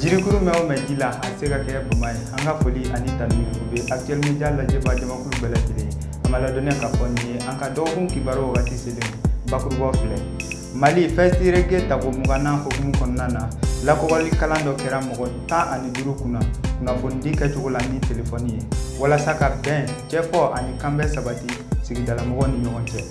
Jirikuru mɛn o mɛn ji la, a tɛ se ka kɛ bama ye. An ka foli ani tanuni, o bɛ Actuel Media lajɛba jamakulu bɛɛ lajɛlen ye. An b'a ladɔnniya k'a fɔ nin ye an ka dɔgɔkun kibaru wagati selen. Bakurubaw filɛ: Mali Festi Reggae tako 20nan hukumu kɔnɔna na, lakɔgɔli kalan dɔ kɛra mɔgɔ 15 kunna kunnafonidi kɛcogo la ni telefɔni ye, walasa ka bɛn, cɛfɔ ani kanbɛn sabati sigidalamɔgɔw ni ɲɔgɔn cɛ.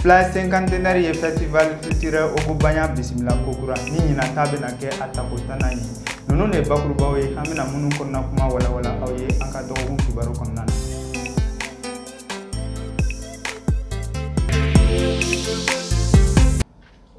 Place Cinquantenaire ye festival culturel Ogobanya bisimila kokura ni ɲinan ta bɛna kɛ a tako 10nan ye. Ninnu de ye bakurubaw ye, an bɛna minnu kɔnɔna kuma walawala aw ye an ka dɔgɔkun kibaru kɔnɔna na.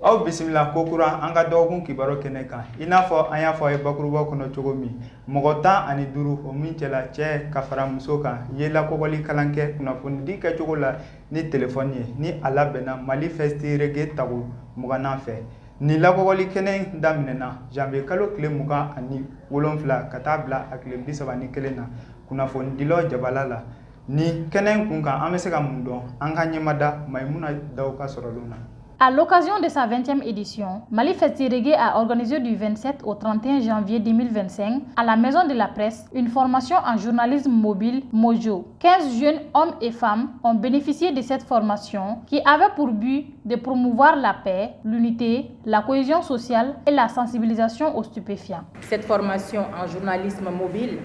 Aw bisimila kokura an ka dɔgɔkun kibaru kɛnɛ kan. I n'a fɔ an y'a fɔ aw ye bakurubaw kɔnɔ cogo min, mɔgɔ 15, o min cɛla cɛ ka fara muso kan, ye lakɔgɔli kalan kɛ kunnafonidi kɛcogo la ni telefɔni ye, ni a labɛnna Mali Festi Reggae tako 20nan fɛ. Nin lakɔgɔli kɛnɛ daminɛna janvier kalo tile 27 ka taa bila a tile 31 na kunnafonidilaw jabala la. Nin kɛnɛ kun kan, an bɛ se ka mun dɔn? An ka ɲɛmada Mayimuna Daw ka sɔrɔlenw na. À l'occasion de sa 20e édition, Mali Festi Reggae a organisé du 27 au 31 janvier 2025 à la Maison de la Presse une formation en journalisme mobile Mojo. 15 jeunes hommes et femmes ont bénéficié de cette formation qui avait pour but de promouvoir la paix, l'unité, la cohésion sociale et la sensibilisation aux stupéfiants. Cette formation en journalisme mobile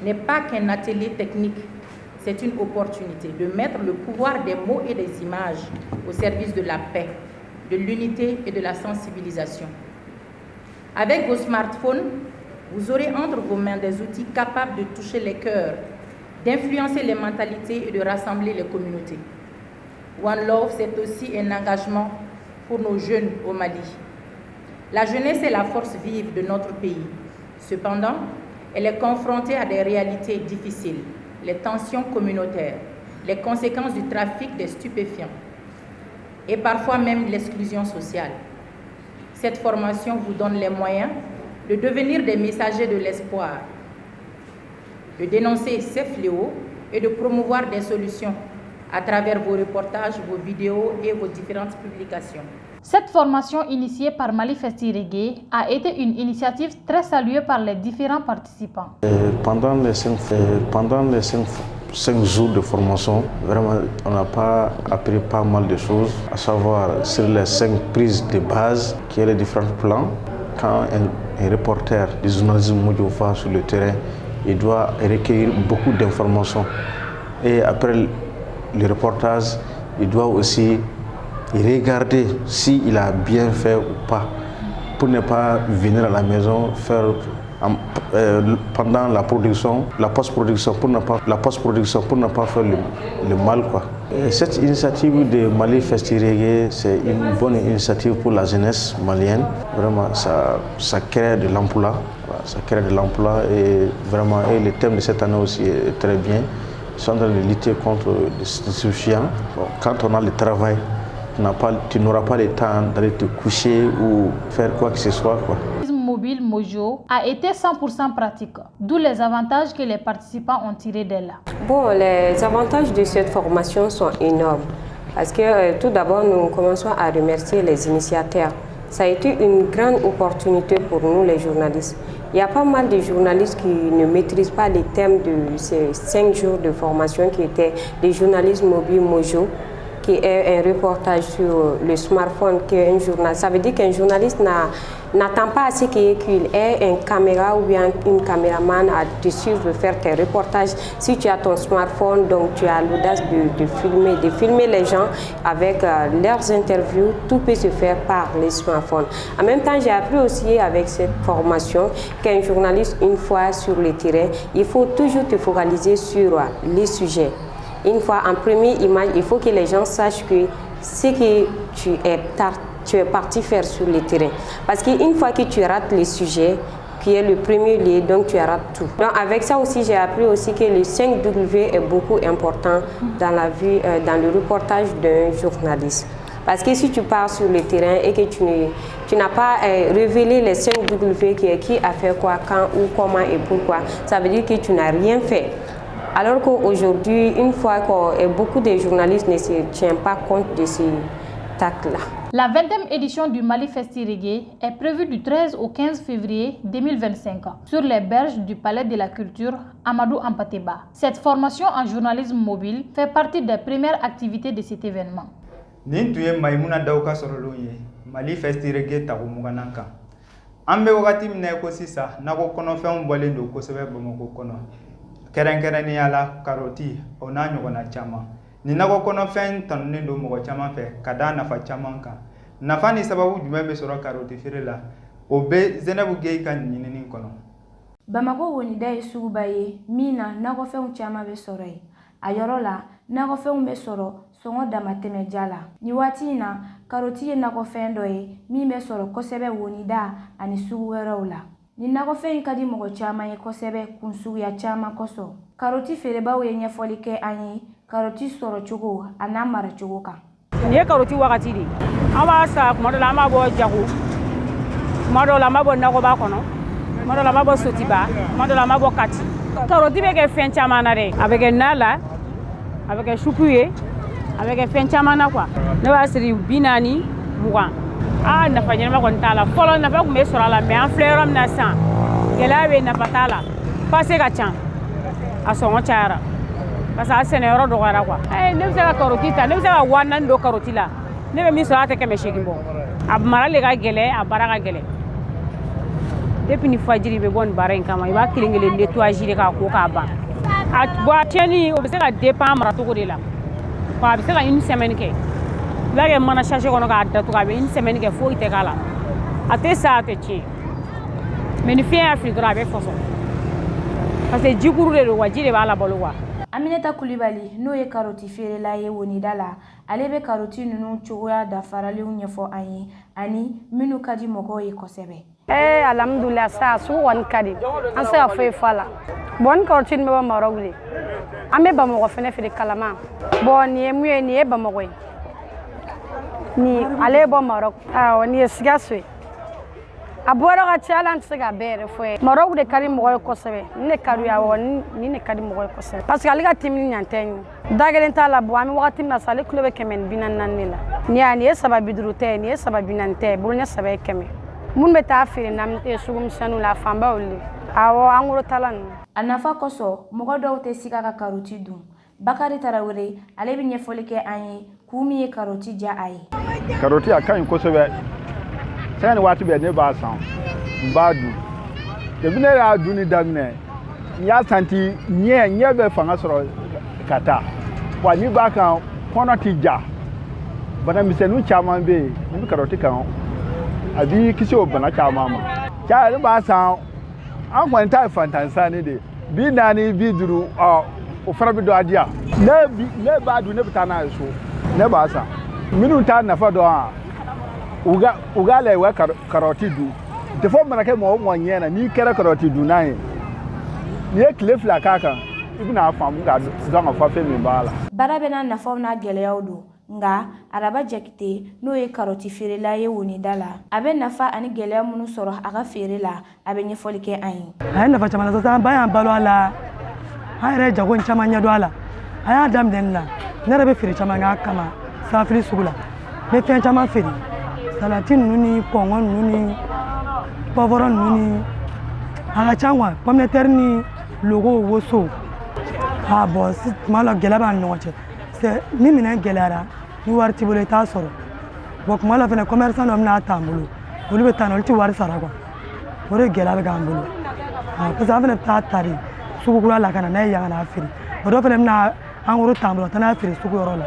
n'est pas qu'un atelier technique, c'est une opportunité de mettre le pouvoir des mots et des images au service de la paix, de l'unité et de la sensibilisation. Avec vos smartphones, vous aurez entre vos mains des outils capables de toucher les cœurs, d'influencer les mentalités et de rassembler les communautés. One Love, c'est aussi un engagement pour nos jeunes au Mali. La jeunesse est la force vive de notre pays. Cependant, elle est confrontée à des réalités difficiles, les tensions communautaires, les conséquences du trafic des stupéfiants et parfois même l'exclusion sociale. Cette formation vous donne les moyens de devenir des messagers de l'espoir, de dénoncer ces fléaux et de promouvoir des solutions à travers vos reportages, vos vidéos et vos différentes publications. Cette formation initiée par Mali Festi Reggae a été une initiative très saluée par les différents participants. Pendant les 5 jours de formation, vraiment, on n'a pas appris pas mal de choses, à savoir sur les cinq prises de base, qui est les différents plans. Quand un reporter du journalisme mobile va sur le terrain, il doit recueillir beaucoup d'informations. Et après le reportage, il doit aussi regarder s'il a bien fait ou pas, pour ne pas venir à la maison faire pendant la production, la post-production, pour ne pas, la post-production, pour ne pas faire le mal, quoi. Et cette initiative de Mali Festi Reggae, c'est une bonne initiative pour la jeunesse malienne. Vraiment, ça crée de l'emploi. Ça crée de l'emploi et vraiment, et le thème de cette année aussi est très bien. Ils sont en train de lutter contre les stupéfiants. Bon, quand on a le travail, tu n'auras pas le temps d'aller te coucher ou faire quoi que ce soit, quoi. Mobile Mojo a été 100% pratique, d'où les avantages que les participants ont tirés d'elle. Bon, les avantages de cette formation sont énormes parce que tout d'abord, nous commençons à remercier les initiateurs. Ça a été une grande opportunité pour nous, les journalistes. Il y a pas mal de journalistes qui ne maîtrisent pas les thèmes de ces 5 jours de formation qui étaient le journalisme mobile Mojo, qui est un reportage sur le smartphone, qui est un journal. Ça veut dire qu'un journaliste n'attend pas à ce qu'il ait une caméra ou bien une caméraman à te suivre faire tes reportages. Si tu as ton smartphone, donc tu as l'audace de filmer les gens avec leurs interviews, tout peut se faire par les smartphones. En même temps, j'ai appris aussi avec cette formation qu'un journaliste, une fois sur le terrain, il faut toujours te focaliser sur les sujets. Une fois en première image, il faut que les gens sachent que ce que tu es parti faire sur le terrain. Parce qu'une fois que tu rates le sujet, qui est le premier lieu, donc tu rates tout. Donc avec ça aussi, j'ai appris aussi que le 5W est beaucoup important dans la vie, dans le reportage d'un journaliste. Parce que si tu pars sur le terrain et que tu n'as pas révélé les 5 W qui est qui a fait quoi, quand, où, comment et pourquoi, ça veut dire que tu n'as rien fait. Alors qu'aujourd'hui, une fois que beaucoup de journalistes ne se tiennent pas compte de ce acte-là. La 20e édition du Mali Festi Reggae est prévue du 13 au 15 février 2025 sur les berges du Palais de la Culture Amadou Hampâté Bâ. Cette formation en journalisme mobile fait partie des premières activités de cet événement. Nin tun ye Mayimuna Daw ka sɔrɔlenw ye Mali Festi Reggae tako 20nan kan. An bɛ wagati min na i ko sisan, nakɔ kɔnɔfɛnw bɔlen don kosɛbɛ Bamakɔ kɔnɔ, kɛrɛnkɛrɛnnenya la karɔti, o n'a ɲɔgɔnna caman. Nin nakɔ kɔnɔfɛn tanunen don mɔgɔ caman fɛ ka da nafa caman kan. Nafa ni sababu jumɛn bɛ sɔrɔ karɔti feere la, o bɛ Zɛnɛbu Geyi ka nin ɲinini kɔnɔ. Bamakɔ wonida ye suguba ye min na nakɔfɛnw caman bɛ sɔrɔ yen. A yɔrɔ la, nakɔfɛnw bɛ sɔrɔ sɔngɔ damatɛmɛja la. Nin waati in na, karɔti ye nakɔfɛn dɔ ye min bɛ sɔrɔ kosɛbɛ wonida ani sugu wɛrɛw la. Nin nakɔfɛn in ka di mɔgɔ caman ye kosɛbɛ kun suguya caman kosɔn. Karɔti feerebaw ye ɲɛfɔli kɛ an ye karɔti sɔrɔcogo a n'a maracogo kan. Nin ye karɔti wagati de ye. An b'a san kuma dɔ la, an b'a bɔ jago, kuma dɔw la an b'a bɔ nakɔba kɔnɔ, kuma dɔw la an b'a bɔ Sotiba, kuma dɔw la an b'a bɔ Kati. Karɔti bɛ kɛ fɛn caman na dɛ. A bɛ kɛ na la, a bɛ kɛ supu ye, a bɛ kɛ fɛn caman na quoi. Ne b'a siri 40, 20. Aa, nafa ɲɛnama kɔni t'a la. Fɔlɔ nafa tun bɛ sɔrɔ a la, mais an filɛ yɔrɔ min na sisan, gɛlɛya bɛ, nafa t'a la. Pase ka ca, a sɔngɔ cayara parce que a sɛnɛyɔrɔ dɔgɔyara quoi. Ne bɛ se ka karɔti ta, ne bɛ se ka 4000 don karɔti la, ne bɛ min sɔrɔ, a tɛ 800 bɔ. A mara le ka gɛlɛn, a baara ka gɛlɛn. Depuis ni fajiri bɛ bɔ nin baara in kama, i b'a kelen kelen nettoyage de k'a ko k'a ban. A bɔn, a tiɲɛni, o bɛ se ka dépend maracogo de la quoi. A bɛ se ka une semaine kɛ. I b'a kɛ mana sachet kɔnɔ k'a datugu, a bɛ une semaine kɛ, foyi tɛ k'a la, a tɛ sa, a tɛ tiɲɛ. Mais ni fiɲɛ y'a fili dɔrɔn, a bɛ fɔsɔn parce que jikuru de don wa, ji de b'a labalo quoi. Aminata Kulibali, n'o ye karɔti feerela ye wonida la, ale bɛ karɔti ninnu cogoya dafaralenw ɲɛfɔ an ye ani minnu ka di mɔgɔw ye kosɛbɛ. Ee, alhamdulilah, sa sugu kɔni ka di, an se ka foyi fɔ a la. Bon, ni karɔti nin bɛ bɔ Marɔku de. An bɛ Bamakɔ fɛnɛ feere kalama. Bon, nin ye mun ye? Nin ye Bamakɔ ye, nin ale bɛ bɔ Marɔku. Awɔ, nin ye Sikaso ye. A bɔyɔrɔ ka ca, hali an tɛ se k'a bɛɛ yɛrɛ fɔ ye. Marɔku de ka di mɔgɔ ye kosɛbɛ. Nin de ka di awɔ, nin de ka di mɔgɔ ye kosɛbɛ parce que ale ka timi ni ɲantɛ ye. Da kelen t'a la. Bon, an bɛ wagati min na sa, ale kilo bɛ 144 de la. Nin y'a nin ye 3 50 tɛ, nin ye 3 40 tɛ, bolo ɲɛ saba ye 100. Minnu bɛ taa feere na sugu misɛnninw la, a fanba olu de. Awɔ, an goro tala ninnu. A nafa kosɔn, mɔgɔ dɔw tɛ siga ka karɔti dun. Bakari Tarawele, ale bɛ ɲɛfɔli kɛ an ye kun min ye karɔti diya a ye. Karɔti, a ka ɲi kosɛbɛ. Sɛgɛ ni waati bɛɛ ne b'a san, n b'a dun. Depuis ne y'a dunni daminɛ, n y'a senti ɲɛ bɛ fanga sɔrɔ ka taa wa. N'i b'a kan, kɔnɔ ti ja. Bana misɛnnin caman bɛ yen, n'i bɛ karɔti kan, a b'i kisi o bana caman ma. Caya, ne b'a san. An kɔni ta ye fantan sanni de ye, 40, 50. Ɔ, o fana bɛ dɔ a di yan. Ne b'a dun, ne bɛ taa n'a ye so, ne b'a san. Minnu t'a nafa dɔn, a u k'a lajɛ, u ka karɔti dun. Défaut mana kɛ mɔgɔ o mɔgɔ ɲɛ na, n'i kɛra karɔti dunna ye, n'i ye tile 2 k'a kan, i bɛna faamu k'a dɔn ka fɔ fɛn min b'a la. Baara bɛ n'a nafaw n'a gɛlɛyaw don. Nka Araba Jakite, n'o ye karɔti feerela ye wonida la, a bɛ nafa ani gɛlɛya minnu sɔrɔ a ka feere la, a bɛ ɲɛfɔli kɛ an ye. A ye nafa caman lase an ba, y'an balo a la, an yɛrɛ ye jago in caman ɲɛdɔn a la. A y'a daminɛ nin na, ne yɛrɛ bɛ feere caman k'a kama sanfili sugu la. N bɛ fɛn caman feere, salati ninnu ni kɔngɔ ninnu ni poivron ninnu ni a ka ca quoi, pomme de terre ni logo, woso. Ah bon, tuma la gɛlɛya b'an ni ɲɔgɔn cɛ. Ni minɛn gɛlɛyara, ni wari t'i bolo, i t'a sɔrɔ. Bon, tuma la fɛnɛ, commerçant dɔ bɛna t'an bolo, olu bɛ taa, olu tɛ wari sara quoi. O de gɛlɛya bɛ k'an bolo parce que an fɛnɛ bɛ taa ta de sugu kura la ka na n'a ye yan ka n'a feere. O dɔw fɛnɛ bɛna en gros t'an bolo ka taa n'a feere sugu yɔrɔ la.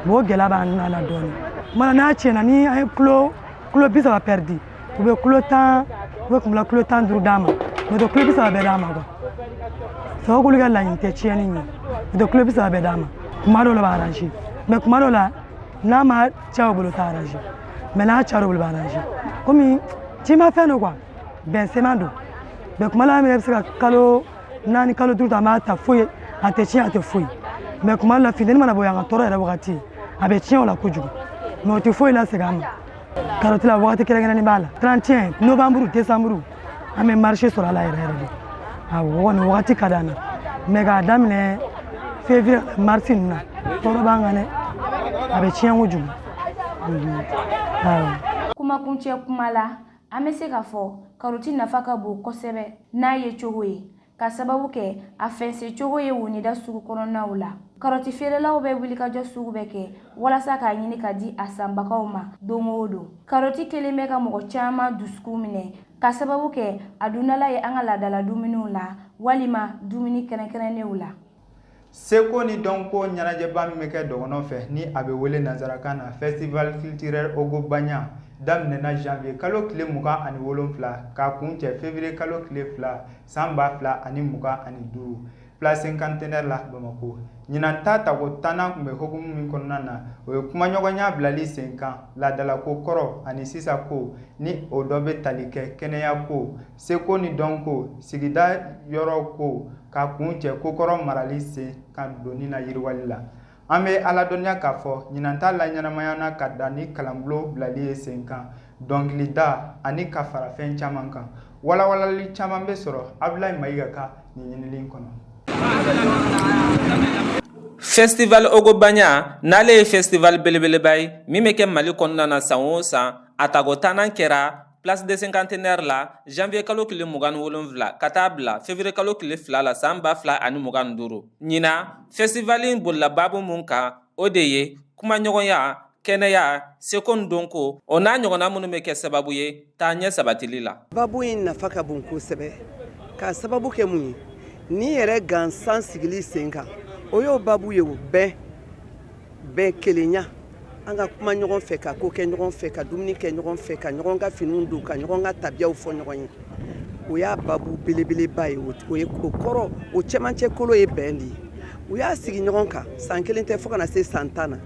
Bon, o gɛlɛya b'an na dɔɔnin. Tuma la n'a tiɲɛna, ni an ye kilo 30 perdu, u bɛ kilo 10, u bɛ kun la kilo 15 d'an ma, n'o tɛ kilo 30 bɛɛ d'an ma quoi. Sababu k'olu ka laɲini tɛ tiɲɛni ye, n'o tɛ kilo 30 bɛɛ d'an ma. Kuma dɔw la, b'a arranger, mais kuma dɔw la, n'a ma caya u bolo, t'a arranger, mais n'a cayara u bolo, b'a arranger. Komi cimafɛn don quoi, bɛn don. Mais kuma la, an yɛrɛ bɛ se ka kalo 4, kalo 5 ta, an b'a ta, foyi a tɛ tiɲɛ, a tɛ foyi. Mais kuma la, funteni mana bɔ yan ka tɔɔrɔ yɛrɛ wagati, a bɛ tiɲɛ o la kojugu, mais o tɛ foyi lasegin an ma. Karɔti la, wagati kɛrɛnkɛrɛnnen b'a la, 31 novembre, décembre, an bɛ marché sɔrɔ a la yɛrɛ yɛrɛ de. Awɔ, o kɔni wagati ka d'an na. Mais k'a daminɛ février, mars ninnu na, tɔɔrɔ b'an kan dɛ, a bɛ tiɲɛ kojugu. Awɔ. Kumakuncɛ kuma la, an bɛ se k'a fɔ karoti nafa ka bon kosɛbɛ n'a ye cogo ye, ka sababu kɛ a fɛnsɛ cogo ye wonida sugu kɔnɔnaw la. Karɔti feerelaw bɛ wulikajɔ sugu bɛɛ kɛ walasa k'a ɲini ka di a sanbagaw ma don o don. Karɔti kelen bɛ ka mɔgɔ caman dusukun minɛ, ka sababu kɛ a dundala ye an ka laadala dumuniw la walima dumuni kɛrɛnkɛrɛnnenw la. Seko ni dɔnko ɲɛnajɛba min bɛ kɛ dɔgɔnɔ fɛ, ni a bɛ wele nansarakan na Festival culturel Ogo Banya, daminɛna janvier kalo tile 27 k'a kuncɛ février kalo tile 2 san 2025, Place Cinquantenaire la Bamakɔ. Ɲinan ta tako 10nan tun bɛ hukumu min kɔnɔna na, o ye kumaɲɔgɔnya bilali sen kan laadalako kɔrɔ ani sisan ko, ni o dɔ bɛ tali kɛ kɛnɛya ko, seko ni dɔnko, sigida yɔrɔ ko, ka kuncɛ kokɔrɔ marali sen kan donni na yiriwali la. An bɛ a ladɔnniya k'a fɔ ɲinan ta la ɲɛnamayana ka da ni kalanbulon bilali ye sen kan, dɔnkilida ani ka fara fɛn caman kan. Walawalali caman bɛ sɔrɔ Abulayi Mayiga ka nin ɲinili kɔnɔ. Festival Ogobanya n'ale ye festival belebeleba ye min bɛ kɛ Mali kɔnɔna na san o san, a tako 10nan kɛra Place de Cinquantenaire la janvier kalo tile 27 ka taa bila février kalo tile 2 la san 2025. Ɲinan festival in bolila baabu mun kan, o de ye kumaɲɔgɔnya, kɛnɛya, seko ni dɔnko, o n'a ɲɔgɔnna minnu bɛ kɛ sababu ye taa ɲɛ sabatili la. Babu in nafa ka bon kosɛbɛ, k'a sababu kɛ mun ye? Ni yɛrɛ gansan sigili sen kan, o y'o babu ye. O bɛn bɛn, kelenya, an ka kuma ɲɔgɔn fɛ, ka ko kɛ ɲɔgɔn fɛ, ka dumuni kɛ ɲɔgɔn fɛ, ka ɲɔgɔn ka finiw don, ka ɲɔgɔn ka tabiyaw fɔ ɲɔgɔn ye, o y'a babu belebeleba ye. O ye o kɔrɔ, o cɛmancɛ kolo ye bɛn de ye. U y'a sigi ɲɔgɔn kan, san kelen tɛ, fo kana se san 10 na.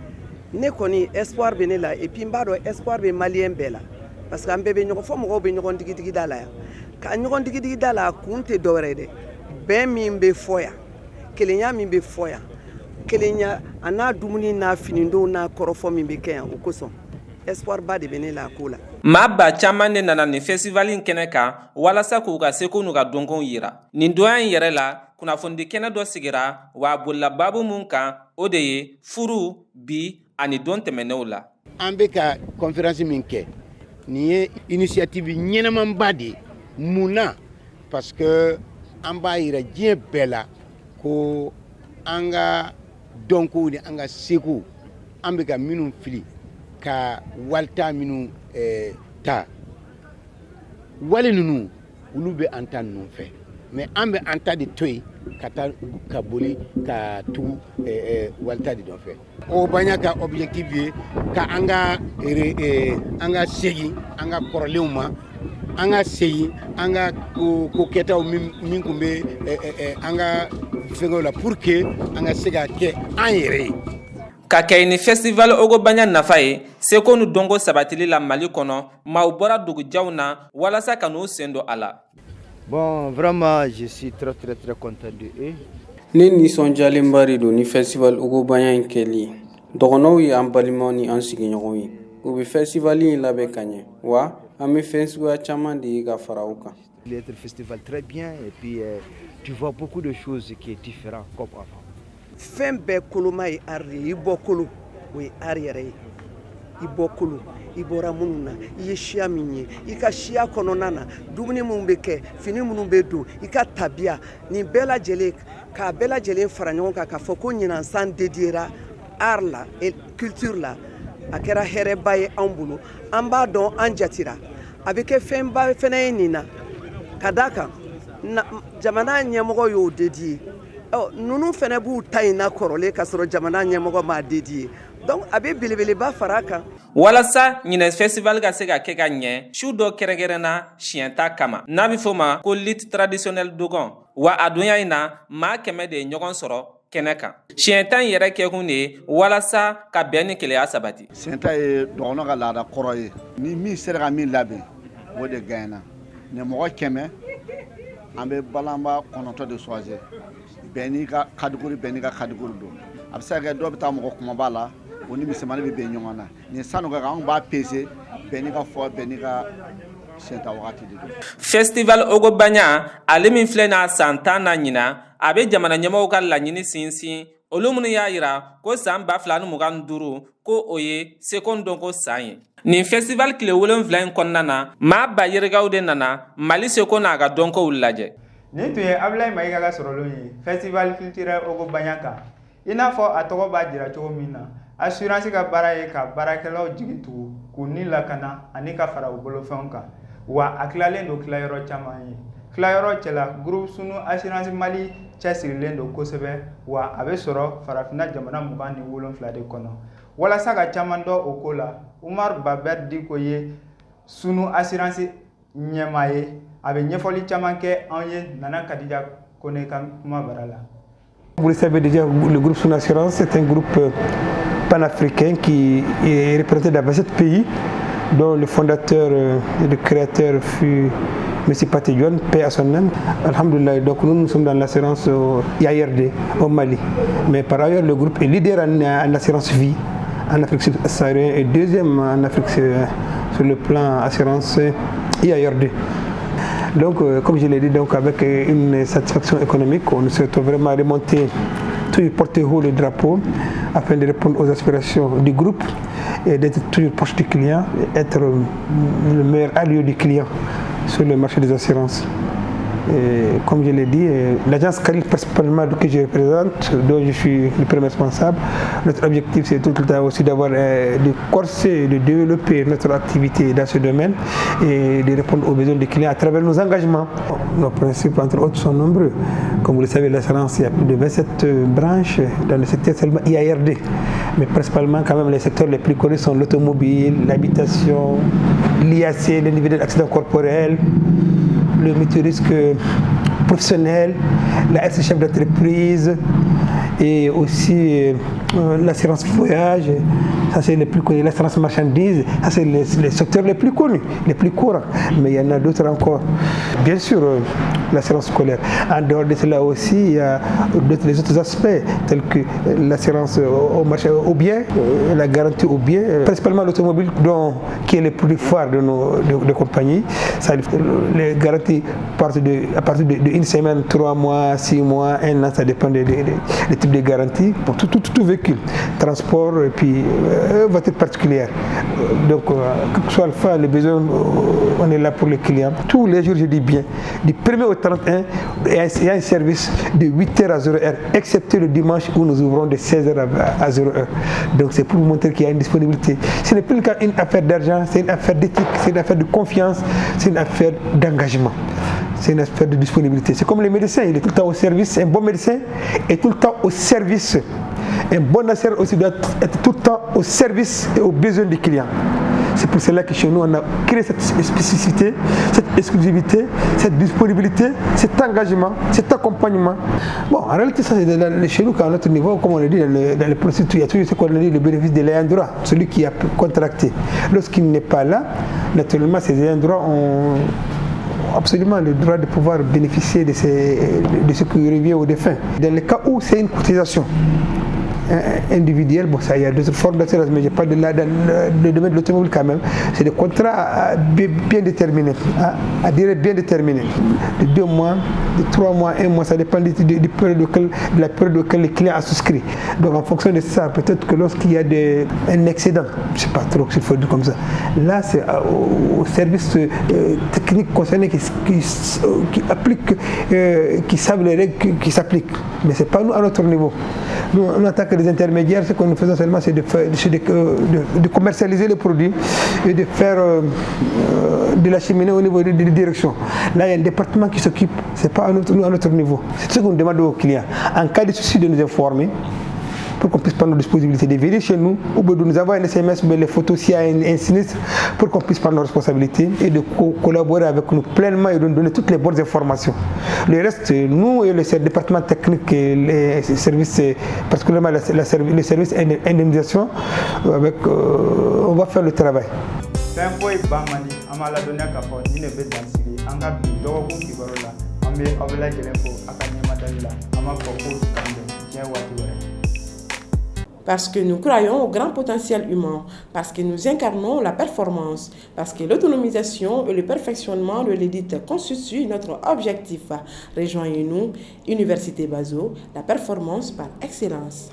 Ne kɔni, espoir bɛ ne la, et puis n b'a dɔn espoir bɛ malien bɛɛ la, parce que an bɛɛ bɛ ɲɔgɔn fɔ. Mɔgɔw bɛ ɲɔgɔn digidigi da la yan, ka ɲɔgɔn digidigi da la, a kun tɛ dɔwɛrɛ ye dɛ. Bɛn min bɛ fɔ yan, kelenya min bɛ fɔ yan, kelenya a n'a dumuni n'a finidon n'a kɔrɔfɔ min bɛ kɛ yan, o kosɔn espoir ba de bɛ ne la a ko la. Maa ba caman de nana nin festival in kɛnɛ kan walasa k'u ka seko n'u ka dɔnkow yira. Nin donya in yɛrɛ la, kunnafonidi kɛnɛ dɔ sigira wa, a bolila baabu mun kan, o de ye furu bi ani don tɛmɛnenw la. An bɛ ka conférence min kɛ nin ye, initiative ɲɛnɛmanba de ye. Mun na? Parce que an b'a yira diɲɛ bɛɛ la ko an ka dɔnkow ni an ka sekow, an bɛ ka minnu fili ka walita minnu ta, wale ninnu, olu bɛ an ta ninnu fɛ, mais an bɛ an ta de to yen ka taa ka boli ka tugu walita de nɔfɛ. Ogobanya ka objectif ye ka an ka segin an ka kɔrɔlenw ma, an ka segin an ka ko kɛtaw min tun bɛ an ka fɛngɛw la, pour que an ka se ka kɛ an yɛrɛ ye. Ka kɛ ni festival Ogobanya nafa ye seko ni dɔnko sabatili la Mali kɔnɔ, maaw bɔra dugujanw na walasa ka n'u sen don a la. Bon, vraiment, je suis très très très content de eux. Ne nisɔndiyalenba de don ni festival Ogobanya in kɛli ye. Dɔgɔnɔw ye an balimaw ni an sigiɲɔgɔnw ye. U bɛ festival in labɛn ka ɲɛ wa, an bɛ fɛn suguya caman de ye ka fara o kan. Le festival très bien et puis tu vois beaucoup de choses qui est différent comme avant. Fɛn bɛɛ koloma ye art de ye. I bɔ kolo, o ye art yɛrɛ ye. I bɔ kolo, i bɔra minnu na, i ye siya min ye, i ka siya kɔnɔna na, dumuni minnu bɛ kɛ, fini minnu bɛ don, i ka tabiya, nin bɛɛ lajɛlen, k'a bɛɛ lajɛlen fara ɲɔgɔn kan k'a fɔ ko ɲinan san dédiéra art la et culture la, a kɛra hɛrɛba ye anw bolo. An b'a dɔn an jatira, a bɛ kɛ fɛnba fɛnɛ ye nin na, ka d'a kan jamana ɲɛmɔgɔ y'o dédié. Ɔ ninnu fɛnɛ b'u ta in na kɔrɔlen ka sɔrɔ jamana ɲɛmɔgɔ m'a dédié, donc a bɛ belebeleba fara a kan. Walasa ɲinɛ festival ka se ka kɛ ka ɲɛ, su dɔ kɛrɛnkɛrɛnna siɲɛta kama n'a bɛ fɔ o ma ko lutte traditionnelle dogon wa, a donya in na, maa 100 de ye ɲɔgɔn sɔrɔ kɛnɛ kan. Siɲɛta in yɛrɛ kɛkun de ye walasa ka bɛn ni kelenya sabati. Siɲɛta ye dɔgɔnɔ ka laada kɔrɔ ye. Ni min sera ka min labɛn, o de gagnera. Ni mɔgɔ 100, an bɛ balanba 9 de choisir, bɛɛ n'i ka catégorie, bɛɛ n'i ka catégorie don. A bɛ se ka kɛ dɔw bɛ taa mɔgɔ kumaba la, o ni misɛnmanin bɛ bɛn ɲɔgɔn na. Nin sanu ka kan, anw b'a peser, bɛɛ n'i ka fɔ, bɛɛ n'i ka siɲɛta wagati de don. Festival Ogobanya, ale min filɛ n'a san 10 na ɲinan, a bɛ jamana ɲɛmɔgɔw ka laɲini sinsin. Olu minnu y'a yira ko san 2025, ko o ye seko dɔnko san ye. Nin festival tile 7 in kɔnɔna na, maa ba yirikaw de nana Mali seko n'a ka dɔnkow lajɛ. Nin tun ye Abulayi Mayiga ka sɔrɔlenw ye festival culturel Ogo Banya kan. I n'a fɔ a tɔgɔ b'a jira cogo min na, assurance ka baara ye ka baarakɛlaw jigi tugu, k'u ni lakana ani ka fara u bolofɛnw kan. Wa a tilalen don tilayɔrɔ caman ye. Tilayɔrɔ cɛla, groupe Sunu Assurance Mali cɛsirilen don kosɛbɛ, wa a bɛ sɔrɔ farafinna jamana 27 de kɔnɔ. Walasa ka caman dɔn o ko la, Umar Babɛr Diko ye Sunu Assurance ɲɛmaa ye. A bɛ ɲɛfɔli caman kɛ anw ye Nana Kadija Kone ka kuma bara la. Vous le savez déjà, le groupe Sunu Assurance, c'est un groupe panafricain qui est représenté dans 27 pays, dont le fondateur et le créateur fut M. Pathé Dione, paix à son âme. Alhamdulillah, donc nous, nous sommes dans l'assurance IARD au Mali. Mais par ailleurs, le groupe est leader en assurance vie en Afrique subsaharienne et deuxième en Afrique sur le plan assurance IARD. Donc, comme je l'ai dit, donc, avec une satisfaction économique, on souhaite vraiment remonter, toujours porter haut le drapeau afin de répondre aux aspirations du groupe et d'être toujours proche du client, et être le meilleur allié du client sur le marché des assurances. Et comme je l'ai dit, l'agence Khalil principalement que je représente, dont je suis le premier responsable, notre objectif, c'est tout le temps aussi d'avoir, de corser, de développer notre activité dans ce domaine et de répondre aux besoins des clients à travers nos engagements. Nos principes, entre autres, sont nombreux. Comme vous le savez, l'assurance, il y a plus de 27 branches dans le secteur seulement IARD. Mais principalement, quand même, les secteurs les plus connus sont l'automobile, l'habitation, l'IAC, l'individuel accident corporel, le multirisque professionnel, la RC chef d'entreprise et aussi l'assurance voyage, ça c'est les plus connus, l'assurance marchandise, ça c'est les secteurs les plus connus, les plus courants, mais il y en a d'autres encore. Bien sûr, l'assurance scolaire. En dehors de cela aussi, il y a les autres aspects tels que l'assurance au marché, au bien, la garantie au bien, principalement l'automobile qui est le produit phare de nos de compagnies. Ça, les garanties partent à partir de une semaine, 3 mois, 6 mois, 1 an, ça dépend des types de garanties pour tout véhicule, transport et puis voiture particulière. Donc, quel que soit le fait, le besoin, on est là pour le client. Tous les jours, je dis bien, du 1er au 31, il y a un service de 8h à 0h, excepté le dimanche où nous ouvrons de 16h à 0h. Donc, c'est pour vous montrer qu'il y a une disponibilité. Ce n'est plus qu'une affaire d'argent, c'est une affaire d'éthique, c'est une affaire de confiance, c'est une affaire d'engagement. C'est une affaire de disponibilité. C'est comme les médecins, il est tout le temps au service. Un bon médecin est tout le temps au service. Un bon assureur aussi doit être tout le temps au service et aux besoins du client. C'est pour cela que chez nous, on a créé cette spécificité, cette exclusivité, cette disponibilité, cet engagement, cet accompagnement. Bon, en réalité, ça c'est chez nous, qu'à notre niveau, comme on le dit, dans le processus, il y a toujours ce qu'on dit le bénéfice de l'ayant droit, celui qui a contracté. Lorsqu'il n'est pas là, naturellement, ces ayants droit ont absolument le droit de pouvoir bénéficier de ce qui revient au défunt. Dans le cas où c'est une cotisation individuelle, bon, ça, il y a d'autres formes d'assurance, mais je parle de là, dans le domaine de l'automobile quand même, c'est des contrats bien déterminés, à durée bien déterminée, de 2 mois, de 3 mois, 1 mois, ça dépend de la période auquel le client a souscrit. Donc en fonction de ça, peut-être que lorsqu'il y a un excédent, je ne sais pas trop s'il faut dire comme ça, là c'est au service technique concerné qui applique, qui savent les règles qui s'appliquent. Mais ce n'est pas nous à notre niveau. Nous, en tant que des intermédiaires, ce que nous faisons seulement, c'est de commercialiser les produits et de faire de l'acheminer au niveau des directions. Là, il y a un département qui s'occupe, ce n'est pas à notre niveau. C'est ce qu'on demande aux clients. En cas de souci, de nous informer pour qu'on puisse prendre nos disponibilités, de venir chez nous ou de nous avoir un SMS ou les photos s'il y a un sinistre, pour qu'on puisse prendre nos responsabilités et de collaborer avec nous pleinement et de nous donner toutes les bonnes informations. Le reste, nous et le département technique et les services, particulièrement le service indemnisation, on va faire le travail. Fɛn foyi ban man di. An b'a ladɔnniya k'a fɔ nin de bɛ dan sigi an ka bi dɔgɔkun kibaru la. An bɛ aw bɛɛ lajɛlen fo a ka ɲɛmadali la. An b'a fɔ ko k'an bɛn diɲɛ waati wɛrɛ. Parce que nous croyons au grand potentiel humain, parce que nous incarnons la performance, parce que l'autonomisation et le perfectionnement de l'élite constituent notre objectif. Rejoignez-nous, Université Bazo, la performance par excellence.